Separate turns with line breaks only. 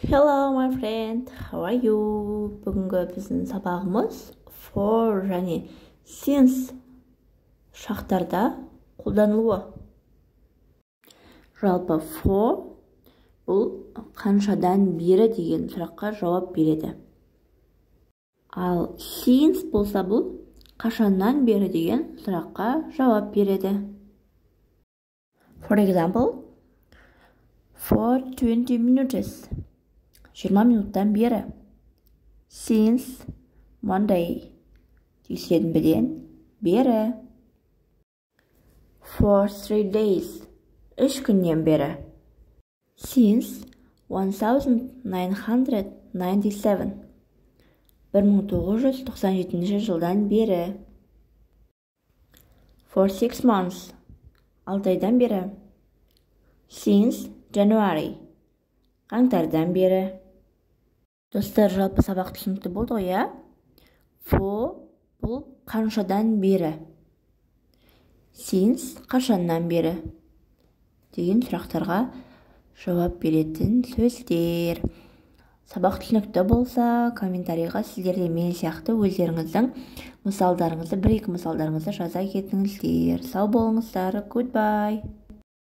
Hello, my friend, how are you? Бүгінгі біздің сабағымыз for және since шақтарда қолданылуы. Жалпы for бұл қаншадан бері деген сұраққа жауап береді. Ал since болса, бұл қашаннан бері деген сұраққа жауап береді. For example, for 20 minutes. 20 минуттан бері. Since Monday. Дүйсенбіден бері. For 3 days. 3 күннен бері. Since 1997. 1997 жылдан бері. For 6 months. 6 айдан бері. Since January. Қаңтардан бері. Достар, жалпы сабақ түсінікті болды ғой, иә? For бұл қаншадан бері, since қашаннан бері деген сұрақтарға жауап беретін сөздер. Сабақ түсінікті болса, комментарийға сіздер де мен сияқты өздеріңіздің мысалдарыңызды, бір екі мысалдарыңызды жаза кетіңіздер. Сау болыңыздар. Goodbye.